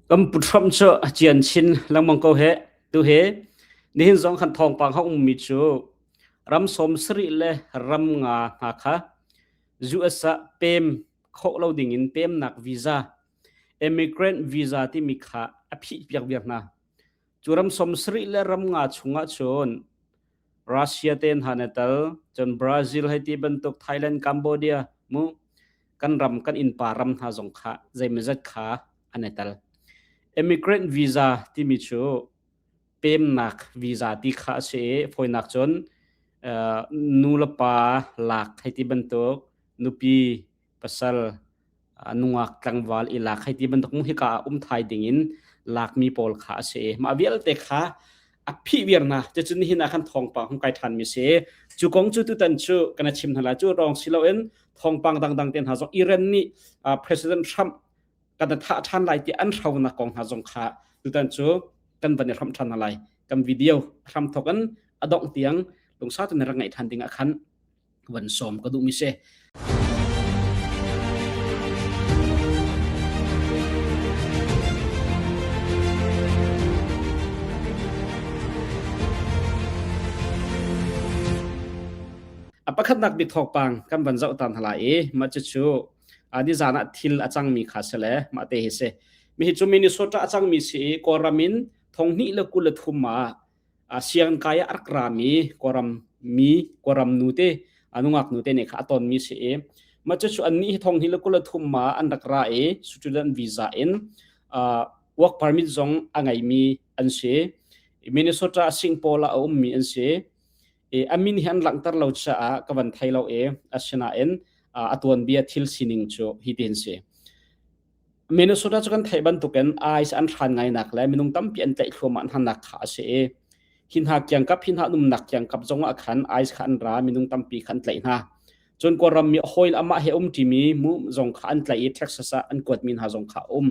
Kan pu Trump cu a cian chin lengmang ko heh. Tuhi nihin zong khan thawngpang a ummi cu ram 70 le ram nga hna kha US ah pem khawh lo dingin pemnak visa, immigrant visa timi kha a phih piak viar hna. Cu ram 70 le ram nga chungah cun Russia te hna na tel, cun Brazil hei ti bantuk Thailand, Cambodia mu kan ram kan innpa ram hna zong kha zeimawzat kha an i tel. Immigrant visa timi cu pemnak visa ti kha a si i fawinak cun nu le pa lak hei ti bantuk nupi pasal nungak tlangval i lak hei ti bantuk mu hika ah um thai ding in lakmi pawl kha a si i mah vialte kha a phih viar hna cucun nihin ah khan thawngpang hung kai ṭhan mi si cu kong cu tutan cu kana chim hna lai cu rong si loin thawngpang dangdang te hna zong Iran nih President Trump kan thah ṭhan lai ti an hronak kong hna zong kha tutan cu kan van i hramh ṭhan hna lai kan video hram thok in a dongh tiang lungsa tu na rak ngaih ṭhan ding ah khan van sawm ka duhmi si. A pakhatnak bik thawngpang kan van zoh tan hna lai i mah cucu nizan ah thil a cangmi kha si le mah te hi si. Mi hi cu Minnesota a cangmi si i Kawlram in thong hnih le 23 ah sianginn kai ah a rak rami Kawlram mi Kawlram nu te nungak nu te nih kha a tonmi si i mah cucu annih hi thong hnih le 23 ah an rak ra i student visa in work permit zong a ngeimi an si. Minnesota Singpaul ah a ummi an si. I a min hi an langhter lo caah ka van thei lo i asinain a tuanbia thil sining cu hi tin si. Minnesota cu kan theih bantukin ICE an hran ngainak le minung tampi an tlaih thluahmah hnanak kha a si i hi hna kiangkap hi hna umnak kiangkap zongah khan ICE kha an ra minung tampi kha an tlaih hna. Cun Kawlram mi hawi amah he um ṭimi mu zong kha an tlaih i Texas ah an kuatmi hna zong kha a um.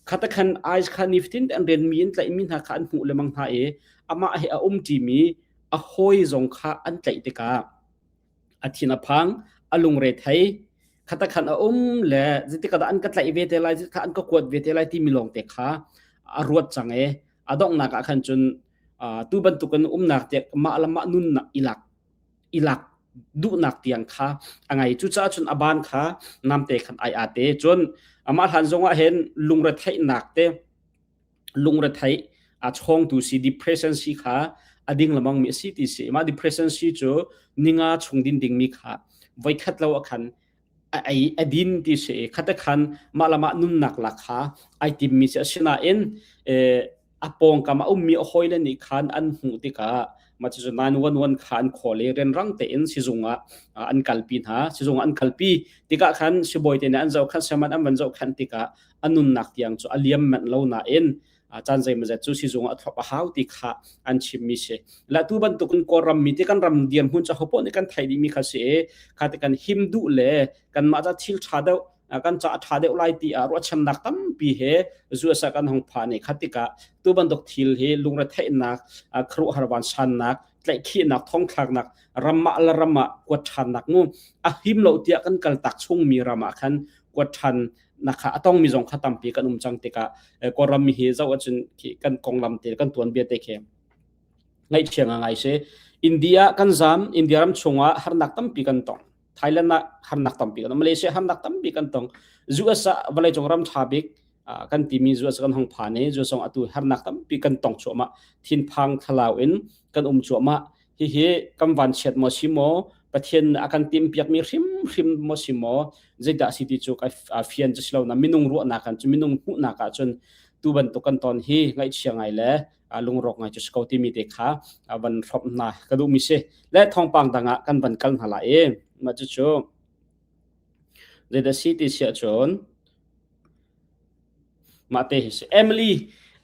Khata khan ICE kha nifatin an rianmi in tlaihmi hna kha an hmuh lengmang hna i amah he a um ṭimi a hawi zong kha an tlaih tikah a thin a phang, a lungre thei, khata khan a um le zeitik ah dah an ka tlaih ve te lai, zeitik an ka kuat ve te lai timi lawng te kha a ruat cang i a donghnak ah khan cun tu bantukin umnak tiah mah le mah nunnak i lak i lak duhnak tiang kha a ngei. Cucaah cun a ban kha namte khan ai aa te. Cun amah hlan zongah hin lungretheihnak te lungretheih a chawngtu si depression si kha a ding lamang mi a si ti si. Mah depression si cu ninga chung din dingmi kha voikhat lo a khan a ei a din ti si i khate khan mah le mah nunnak lak kha ai timmi si asinain a pawngkam a ummi a hawile nih khan an hmuh tikah mah cucu 911 kha an call i rianrang tein sizung ah an kalpi hna sizung ah an kalpi tikah khan sibawi te nih an zohkhan siaman an van zohkhan tikah a nunnak tiang cu a liam manh lo nain caan zeimawzat cu sizung ah a thlop a hau ti kha an chimmi si la tu bantukin Kawlram mi te kan ram dirhmun cu hopoh nih kan theih dihmi kha si i kha te kan him duh le kanmah ca thil ṭha deuh kan ca a ṭha deuh lai ti ah ruahchannak tampi he zuasa kan hong phan i kha tikah tu bantuk thil hi lungretheihnak khuaruahhar vansannak tlaihkhihnak thongthlaknak ramah le ram ah kuat ṭhannak mu a him lo tiah kan kal tak chungmi ram ah khan kuat ṭhan nak kha a tongmi zong kha tampi kan um cang tikah Kawlram mi hi zoh ahcun khi kan konglam te kan tuanbia te khi ngaihchia ngai si India kan zam India ram chungah harnak tampi kan tong Thailand ah harnak tampi kan Malaysia harnak tampi kan tong US ah vawleicung ram ṭha bik kan timi US kan hong phan i US zong atu harnak tampi kan tong cuahmah thinphang thlalau in kan um cuahmah hihi kan vanchiat maw si maw Pathian a kan timhpiakmi hrimhrim maw si maw zeidah si ti cu ka fian cu si lo na minung ruahnak kan cu minung hmuhnak ah cun tu bantuk kan ton hi ngaihchia ngai le lungrawk ngai cu si ko timi te kha van hrawmh hna ka duhmi si le thawngpang dang ah kan van kal hna lai i mah cucu zeidah si ti si ahcun mah te hi si Emily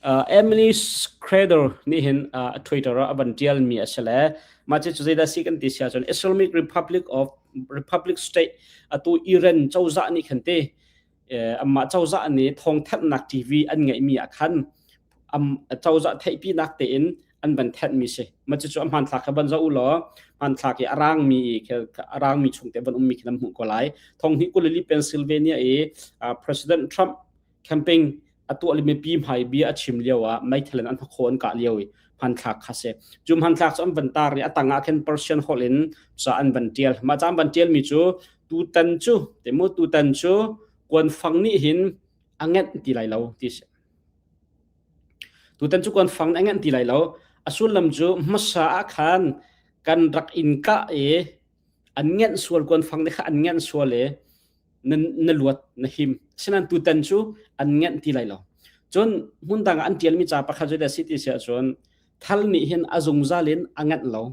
uh, Emily Schrader nih hin uh, Twitter ah a van tialmi a si le mah cu zeidah si kan ti si ahcun Islamic Republic of Republic State atu Iran cozah nih khan te amah cozah nih thawngthanhnak TV an ngeihmi ah khan am cozah theihpinak tein an van thenhmi si ma cucu a hmanthlak kha van zoh u law hmanthlak i a rangmi a rangmi chung te van ummi khi nan hmuh ko lai thong hi kulili Pennsylvania i President Trump campaign a A tuah le mipi hmai bia a chim lio ah meithal in an hnakhaw an kah lio i hmanthlak kha si. Cu hmanthlak cu an van tar i a tang ah khin Persian holh in ca an van tial. Mah ca an van tial mi cu tutan cu timu tutan cu kuanfang nih hin a ngenh ti lai lo ti si. Tutan cu kuanfang nih a ngenh ti lai lo. A sullam cu hmasa ah khan kan rak in kah i an ngenh sual kuanfang nih kha an ngenh sual i na, na luat na him. Asinain tutan cu an ngenh ti lai lo. Cun hmun dang ah an ṭialmi ca pakhat cu si ti si ahcun thal nih hin a zungzal in a ngenh lo.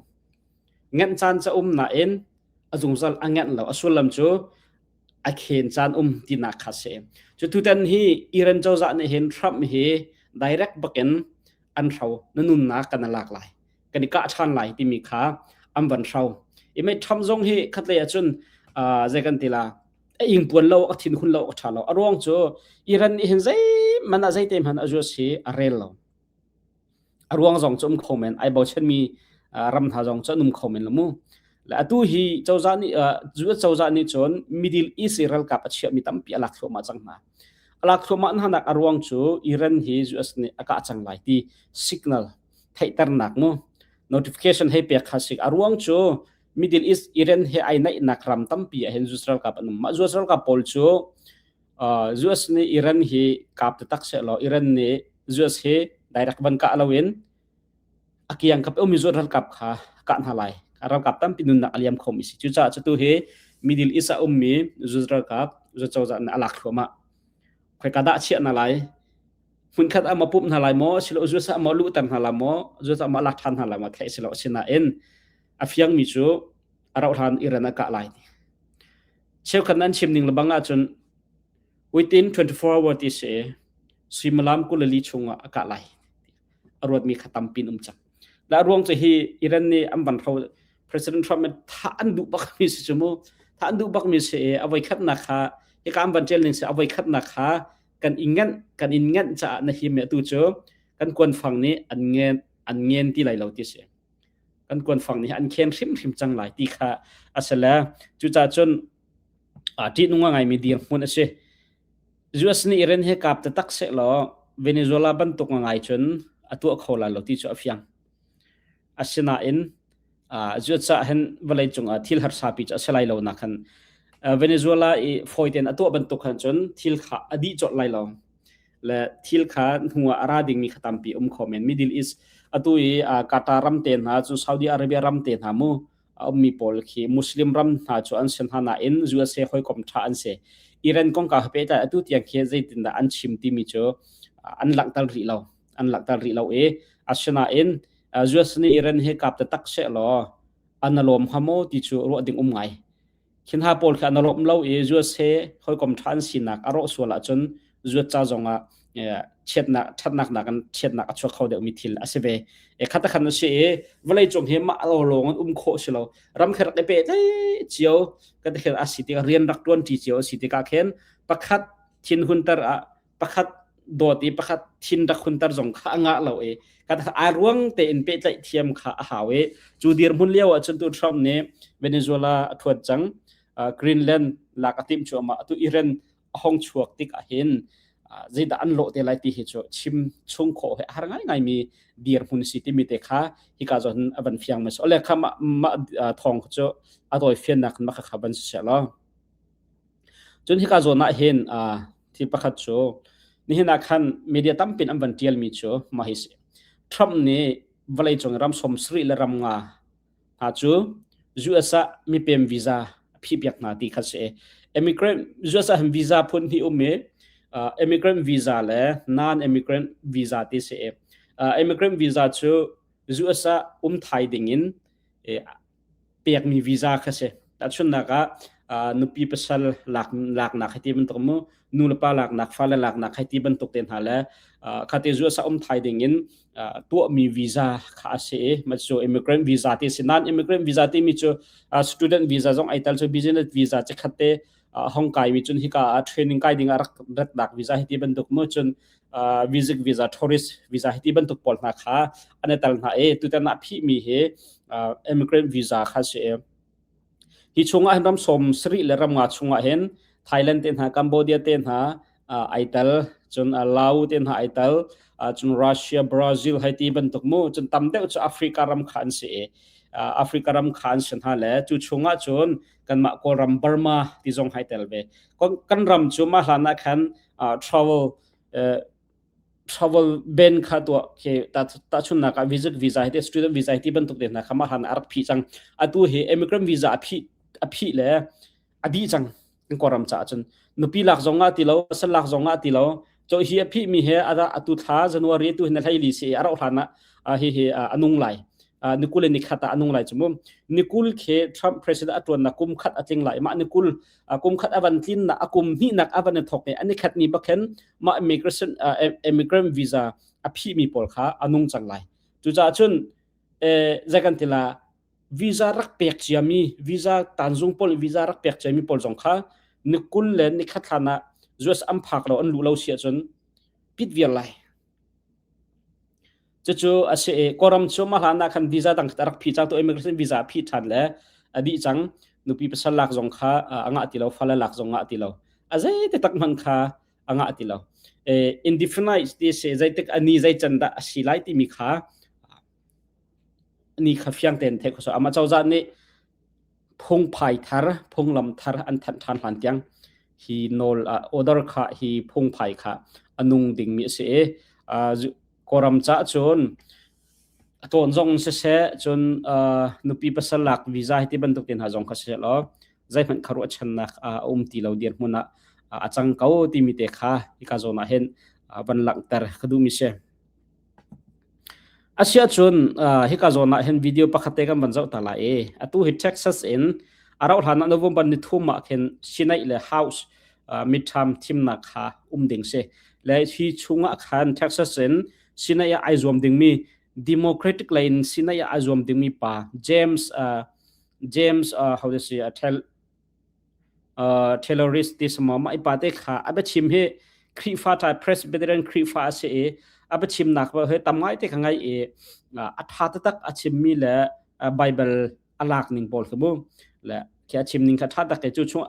Ngenh caan ca um nain a zungzal a ngenh lo. A sullam cu a khen caan um tinak kha si. Cu tutan hi Iran cozah nih hin Trump hi direct bakin an hro na nunnak kan lak lai kan i kah ṭhan lai timi kha an van hro. I mei Trump zong hi khatlei ahcun uh, zei kan ti la a ingpuan lo a thinhun lo a ṭha lo. A ruang cu Iran nih hin zeihmanh ah zeite hmanh a US hi a rel lo. A ruang zong cu um kho men ai bochanmi ram hna zong cu an um kho men lo mu. Le atu hi cozah nih US cozah nih cun Middle East i ralkap a chiahmi tampi a lak thluahmah cang hna. A lak thluahmah hna nak a ruang cu Iran hi US nih a kah cang lai ti signal theihternak mu notification hei pek kha si. A ruang cu Middle East Iran he ai naihnak ram tampi ah hin US ralkap an um. Mah US ralkap pawl cu US nih Iran hi kap taktak sehlaw Iran nih US hi direct van kah loin a kiang kap ummi US ralkap kha kah hna lai. Ralkap tampi nunnak a liam khomi si. Cucaah cutu hi Middle East ah ummi US ralkap US cozah nih a lak thluahmah. Khoika dah chiah hna lai? Hmunkhat ah maw pumh hna lai maw? Silo US ah maw luhter hna lai maw? US ah maw lak ṭhan hna lai maw? Theih si lo. Asinain a fiangmi cu a rauh hlan Iran a kah lai. Cheukhat nan chim ning lebang ahcun within 24 hour ti si suimilam 24 chungah a kah lai. A ruatmi kha tampi um cang. La ruang cu hi Iran nih an van hro President Trump nih thah an duh bak mi si cu mu. Thah an duh bak mi si i a voikhatnak kha hika an van ṭial ning si a voikhatnak kha kan i nganh kan in nganh caah na him atu cu kan kuanfang nih an ngen an ngen ti lai lo ti si. Kan kuanfang nih an khen hrimhrim cang lai ti kha a si le cucaah cun ṭihnung a ngaimi dirhmun a si. US nih Iran he kap taktak sehlaw Venezuela bantuk ngai cun a tuah kho lai lo ti cu a fiang. Asinain cucaah hin vawleicung ah thil harsa pi cu a si lai lo nak khan Venezuela i fawi tein a tuah bantuk khan cun thil kha a dih colh lai lo. Le thil kha hnu ah a ra dingmi kha tampi um kho men. Middle East atu i Qatar ram te hna cun Saudi Arabia ram te hna mu a ummi pawl khi Muslim ram hna cu an si hna nain USA hawikom ṭha an si. Iran kongkau he pehtlai atu tiang khi zeitindah an chim timi cu an langhter rih lo. An langhter rih lo i asinain US nih Iran he kap taktak sehlaw an lawm hnga maw ti cu ruah ding um ngai. Khi hna pawl khi an lawm lo i US he hawikom ṭha an sinak a rawh sual ahcun US ca zongah chiatnak ṭhatnak nakin chiatnak a chuak kho deuhmi thil a si ve. E khat khan a si i vawleicung hi mah lawng in um khawh si lo. Ram khi rak i pehtlaih cio kan ti a si tikah rian rak ṭuanṭi cio a si tikah khin pakhat thinhunter ah pakhat dawt i pakhat thin rak hunter zong kha a ngah lo i kan aa ruang tein pehtlaih thiam kha a hau i cu dirhmun lio ah cun tu Trump nih Venezuela a thuat cang Greenland lak a timh cuahmah atu Iran a hong chuak tik ahhin zeidah an lawh te lai ti hi cu chim chung khawh he a har ngaingai mi dirhmun si timi te kha hika zawn a van fiang mas ole kha ma ma thong cu a tawi fiannak ma kha kha van si law Cun hika zawn ah hin thil pakhat cu nihin ah khan media tampin an van ṭialmi cu mah hi si. Trump nih vawleicung ram 70 le ram nga hna cu US ah mipem visa a phihpiak hna ti kha si. Immigrant US ah hin visa phun hnih um i immigrant visa le non-immigrant visa ti si. Immigrant visa cu US ah um thai ding in pekmi visa kha si. Tahchunhnak ah nupi pasal lak laknak hei ti bantuk mu nu le pa laknak fale laknak hei ti bantuk te hna le khate zu sa um thai ding in tuahmi visa kha a si i ma cu immigrant visa ti si nan immigrant visa ti mi cu student visa zong ai tel cu business visa che khat te hong kai mi cun hika ah training kai ding ah rak ratnak visa hi ti bantuk mu cun visit visa tourist visa hi ti bantuk pawl hna kha an i tel hna i tutan ah phih mi hi immigrant visa kha si i hi chungah hin ram 70 le ram nga chungah hin Thailand te hna Cambodia te hna. ai tel, cun Lao te hna ai tel, cun Russia, Brazil hei ti bantuk mu, cun tam deuh cu Africa ram kha an si i Africa ram kha an si hna le cu chungah cun kanmah Kawlram Burma ti zong hai tel ve. Kan ram cu mah hlan ah khan travel travel ban kha tuah khi tahchunnak ah visit visa hi te student visa hi ti bantuk te hna kha mah hlan ah a rak phih cang. Atu hi immigrant visa a phih a phih le a dih cang in Kawlram caah cun nupi lak zong ah ti lo pasal lak zong ah ti lo cho hi a phih mi he atu thla January tu hin hlei li si a rauh hlan ah hi hi a nung lai nikul ni khat ah a nung lai chu mu nikul khe Trump president a tuan na kum khat a tling lai ma nikul kum khat avan tlin na akum hni nak avan thok ne ani khat ni bakhen ma immigration immigrant visa a phi mi pawl kha anung chang lai chu cha chun zakan tila Visa rak pek ciami, visa tanzung pawl visa rak pek ciami pawl zong kha ni 20 le ni khat hlan ah US an phak lo an luh lo si ahcun pit viar lai. Cucu a si i Kawlram cu mah hlan ah khan visa dang a rak phi cang tu immigration visa a phi ṭhan le a dih cang. Nupi pasal lak zong kha a ngah ti lo, fale lak zong ngah ti lo. A zei te tak hmanh kha a ngah ti lo. Indefinite ti si zeitik a ni zei can dah a si lai timi kha Ni kha fiang tein theih khawh amah cozah nih phungphai thar, phunglam thar an thanh ṭhan hlan tiang hi nawl order kha hi phungphai kha a nung dingmi a si i Kawlram caah cun a tawn zong siseh cun nupi pasal lak visa hi ti bantuk te hna zong kha siseh law zeihmanh kha ruahchannak a um ti lo dirhmun ah a cang ko timi te kha hika zawn ah hin van langhter ka duhmi si. Asiahcun hika zawn ah hin video pakhat te kan van zoh ta lai i atu hi Texas in a rauh hlan ah November ni thum ah khin Senate le House midterm thimnak kha um ding si. Le hi chungah khan Texas in Senate ah ai zuam dingmi Democratic lei in Senate ah ai zuam dingmi pa James James how to say Taylorist ti sama mah i pa te kha a biachim hi Khrihfa ṭha Presbyterian Khrihfa a si i a biachimnak hi tam ngai te kha ngai i a ṭha taktak a chimmi le Bible a lak ning pawl kha mu le khi a chim ning kha ṭha tak cu chung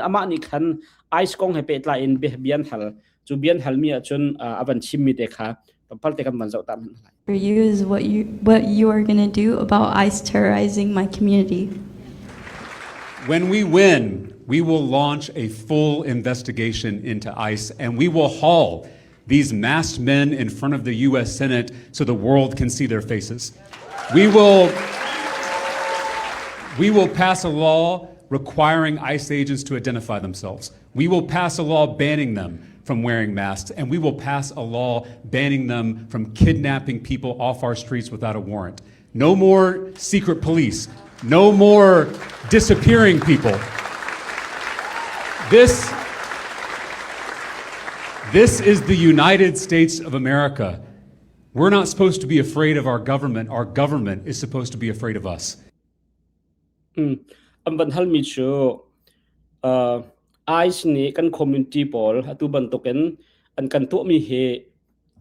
amah nih khan ice kong he pehtlai in bian hal cu bian halmi ahcun a van chimmi te kha tlawmpal te kan van zoh ta hmanh lai. For you is what you are going to do about ICE terrorizing my community. When we win, we will launch a full investigation into ICE and we will haul these masked men in front of the U.S. Senate so the world can see their faces. We will pass a law requiring ICE agents to identify themselves. We will pass a law banning them from wearing masks, and we will pass a law banning them from kidnapping people off our streets without a warrant. No more secret police. No more disappearing people. This is the United States of America. We're not supposed to be afraid of our government. Our government is supposed to be afraid of us. An van halmi cu ICE nih kan community pawl atu bantukin an kan tuahmi hi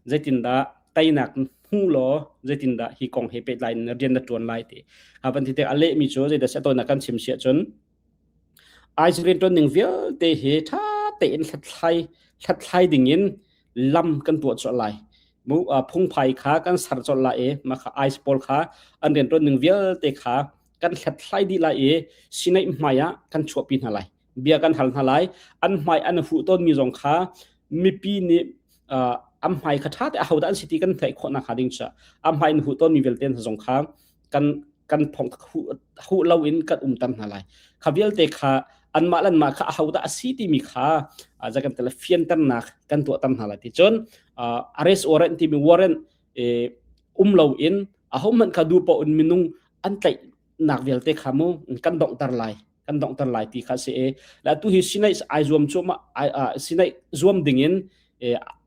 zeitindah teinak hmu law zeitindah hi kong he pehtlai in rian na ṭuan lai ti. A van ti tik a lehmi cu zeidah si a kan chim si ahcun ICE rianṭuan ning vialte hi ṭha tein hlathlai hlathlai dingin lam kan tuah colh lai. Mu phungphai kha kan ser colh lai i mah kha ICE pawl kha an rianṭuan ning vialte kha kan hlathlai dih lai i Sinai hmai ah kan chuahpi hna lai. Bia kan hal hna lai. An hmai an huh tawnmi zong kha mipi nih an hmai kha ṭha te ahodah an si ti kan theih khawh nakhnga ding ca an hmai in huh tawnmi vialte hna zong kha kan kan phong huh lo in kan umter hna lai. Kha vialte kha anmah le anmah kha ahodah a si timi kha zakan tele fianternak kan tuahter hna lai ti cun arrest warrant timi warrant um lo in ahohmanh kha duh paoh in minung an tlaihnak vialte kha mu kan donghter lai kan donghter lai ti kha si e la tu hi sinai ai zuam cuahmah sinai zuam ding in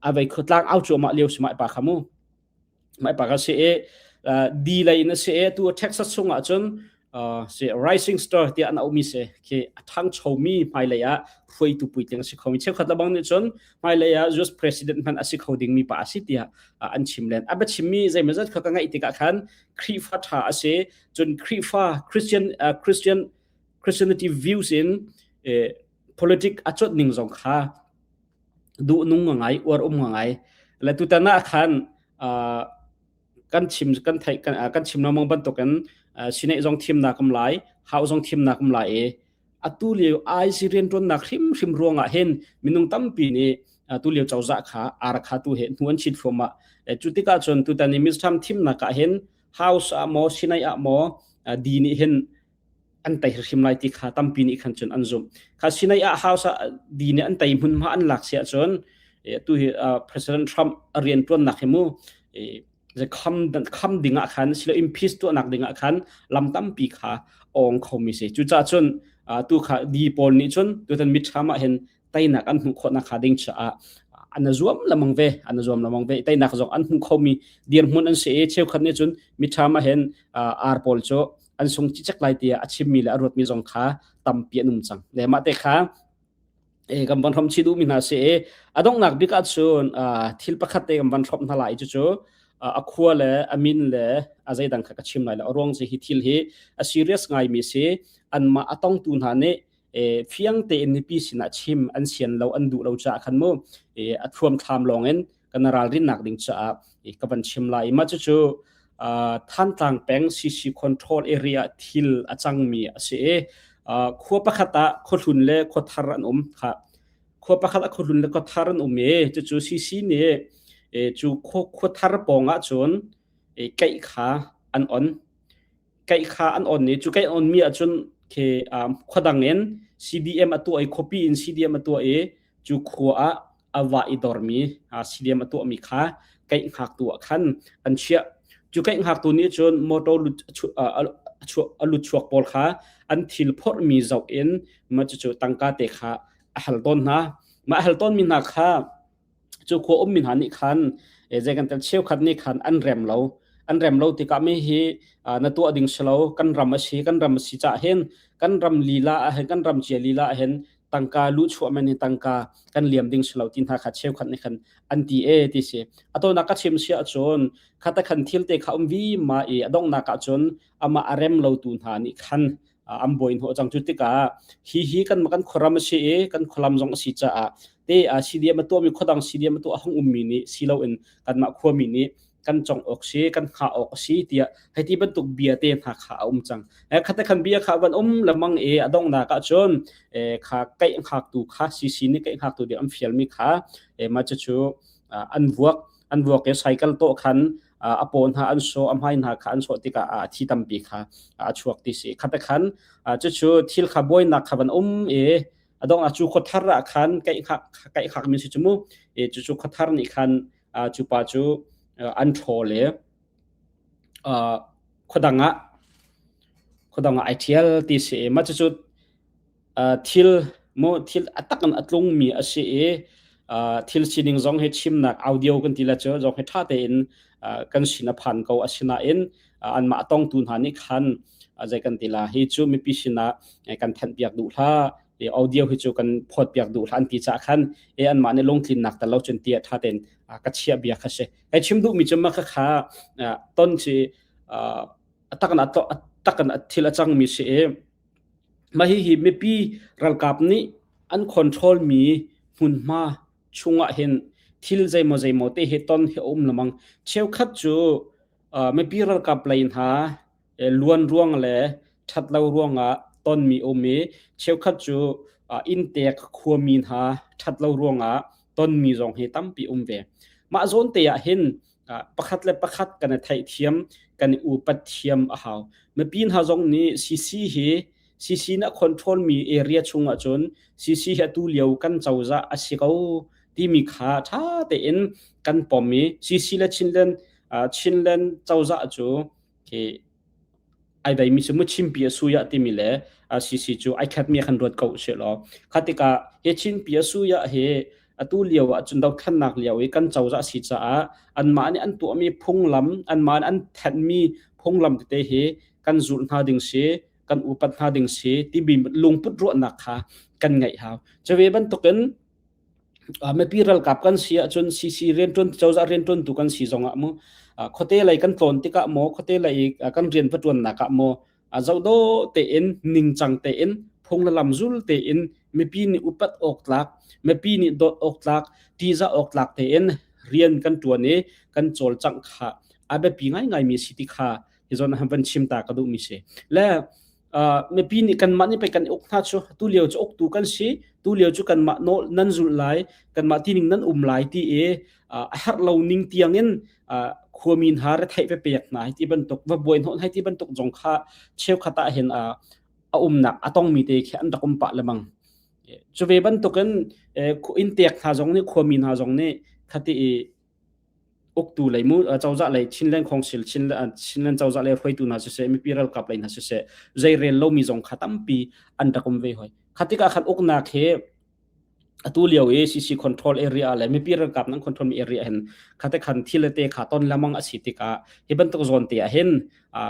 a vei khotlang au cuahmah lio si mai pa kha mu mai pa kha si e di lei in si e tu Texas chungah cun si rising star tiah an auhmi si khi a ṭhangchomi hmailei ah hruaitu puitling a si khomi cheukhat lebang nih cun hmailei ah US president hmanh a si kho dingmi pa a si tiah an chim len a biachimmi zeimawzat kha ka ngaih tikah khan Khrihfa ṭha a si cun Khrihfa Christian Christian Christianity views in politic a cuanh ning zong kha. Duh nung ngai uar um ngai. Le tutan ah khan kan chim kan theih kan, kan chim lengmang bantukin Senate zong thimnak um lai, House zong thimnak um lai i atu lio IC rianṭuannak hrimhrim ruangah hin minung tampi nih atu lio cozah kha arakha tu he hnu an chit thluahmah. Cu tikah cun tutan i Mr. Trump thimnak ah hin House ah maw Senate ah maw D nih hin an tei hrim lai ti kha tampi nih khan cun an zumh. Kha Senate ah House ah D nih an tei hmunhma an lak si ahcun tu hi President Trump a rianṭuannak hi mu kham kham ding ah khan silo impeach tuahnak ding ah khan lam tampi kha ong khomi si. Cucaah cun tu kha D pawl nih cun tutan midterm ah hin teinak an hmuh khawhnak kha ding caah an zuam lamang ve an zuam lamang ve teinak zong an hmu khomi dirhmun an si i cheukhat nih cun midterm ah hin ar pawl cu an sung cicek lai tiah a chimmi le a ruatmi zong kha tampi an um cang. Le mah te kha e kan van hrom chi duhmi hna si i a donghnak bik ah cun thil pakhat te kan van hrom hna lai cu cu a khua le a min le a zeidang kha ka chim lai lo a ruang cu hi thil hi a serious ngaimi si anmah a tongtu hna nih fiang tein mipi sinah chim an sian lo an duh lo caah khan mu a thuam thlam lawng in kan ralrinnak ding caah ka van chim lai mah cucu Thantlang peng CC control area thil a cangmi a si i khua pakhat ah khuahlun le khuathar an um kha khua pakhat ah khuahlun le khuathar an um i cucu CC nih cu khuathar pawng ah cun keih kha an on Keih kha an on i cu keih an onmi ahcun khi khua dang in CDM a tuah i khuapi in CDM a tuah i cu khua ah a va i dormi CDM a tuahmi kha keih hngaktu ah khan an chiah. Cu keih hngaktu nih cun motor a lut chuak pawl kha an thil phorhmi zoh in mah cucu tangka te kha a hal tawn hna. Mah a hal tawnmi hna kha Cu khua ummi hna nih khan zei kan tel cheukhat nih khan an rem lo. An rem lo tikah mi hi na tuah ding si lo. Kan ram a si, kan ram a si caah hin kan ram lila ah hin kan ram cia lila ah hin tangka luhchuah men hi tangka kan liam ding si lo ti hna kha cheukhat nih khan an ti e ti si. A tonak ka chim si ahcun khata khan thil te kha um vi ma i a donghnak ahcun amah a rem lo tu hna nih khan an buai hnawh cang cu tikah hi hi kan kan khuaram a si i kan khualam zong a si caah te CDM a tuahmi khuadang CDM a tuah a hung ummi nih si loin kanmah khuami nih kan cong awk si kan hngah awk a si tiah hei ti bantuk bia te hna kha a um cang khate khan bia kha van um lemang i a donghnak ah cun kha keih hngaktu kha CC nih keih hngaktu ding an fialmi kha mah cucu an vuak an vuak i cycle tawh khan a paw hna an sawh a hmai hna kha an sawh tikah a thi tampi kha a chuak ti si khate khan cucu thil kha buainak kha van um i a dong ah cu khuathar ah khan kaih khak mi si cu mu i cucu khuathar nih khan cu pa cu an ṭhawl i khuadang ah khuadang ah ai ṭhial ti si i mah cucu thil mu thil a tak in a tlungmi a si i thil sining zong hi chimnak audio kan ti le cu zong hi ṭha tein kan sin a phan ko asinain anmah tongtu hna nih khan zei kan ti la hi cu mipi sinah kan thenhpiak duh hlah audio hi cu kan phawtpiak duh hlah an ti caah khan e anmah nih lungtlinnak tel lo cun tiah ṭha tein ka chiah bia kha si kai chim duhmi cu mah kha ton ci a takan a takan thil a cangmi si i Mah hihi mipi ralkap nih an control mi hmunhma chungah hin thil zeimaw zeimaw te hi ton hi a um lengmang. Cheukhat cu mipi ralkap lei hna luan ruang le ṭhatlo ruangah tonmi a um i cheukhat cu inntek khuami hna ṭhatlo ruangah tonmi zong hi tampi um ve. Mah zawn te ah hin pakhat le pakhat kan i theihthiam, kan i upat thiam a hau. Mipi hna zong nih CC hi CC na control mi area chung ahcun CC hi atu lio kan cozah a si ko timi kha ṭha tein kan pom i CC le Chinland Chinland cozah cu khi ai deimi cu Chinpi a suya timi le CC cu ai khatmi khan ruat ko usih law kha tikah hi Chinpi a suya hi atu lio ah cun dothlennak lio i kan cozah si caah anmah nih an tuahmi phunglam anmah nih an thenhmi phunglam tete hi kan zulh hna ding si kan upat hna ding si timi lungput ruahnak kha kan ngeih hau cuve bantukin mipi ralkap kan si ahcun CC rianṭuan cozah rianṭuantu kan si zongah mu khuate lei kan tlawn tikah maw khuate lei kan rian va ṭuannak ah maw zohdaw tein ningcang tein phung le lam zul tein Mipi nih upat awk tlak, mipi nih dawt awk tlak, ṭihzah awk tlak tein rian kan ṭuan i kan cawlcangh kha a biapi ngaingaimi si ti kha hi zawn ah van chim ta ka duhmi si. Le mipi nih kanmah nih pei kan uk hna cu tu lio cu uktu kan si tu lio cu kanmah nawl nan zulh lai kanmah tining nan um lai ti i a herh lo ning tiangin khuami hna retheih ve pek hna hi ti bantuk va buai hnawh hna ti bantuk zong kha cheukhat ah hin a umnak a tongmi te khi an rak um pah lemang cu ve bantukin inn tek hna zong nih khuami hna zong nih khati i uktu lei mu cozah lei Chinland Council Chinland cozah lei hruaitu hna siseh mipi ralkap lei hna siseh zei rel lomi zong kha tampi an rak um ve hoi khatika khan uknak he atu lio i CC control area le mipi ralkap nan control mi area hin khate khan thil te kha ton lamang a si tikah hi bantuk zawn te ah hin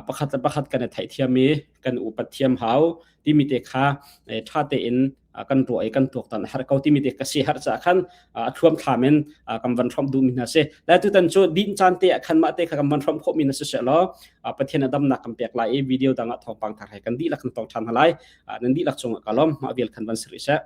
pakhat le pakhat kan i theihthiam i kan upat thiam hau timi te kha tha tein kan ruah i kan tuaktan har ko timi te ka si har cha khan a thuam thlam in kan van hrom duh mi hna si le tutan cu din caan te ah khan mah te kha kan van hrom khawh mi na si se law Pathian a damnak kan pek lai i video dang ah thawngpang thar he kan dihlak kan tong than hna lai nan dihlak cungah ka lawm mah vial khan van siri seh.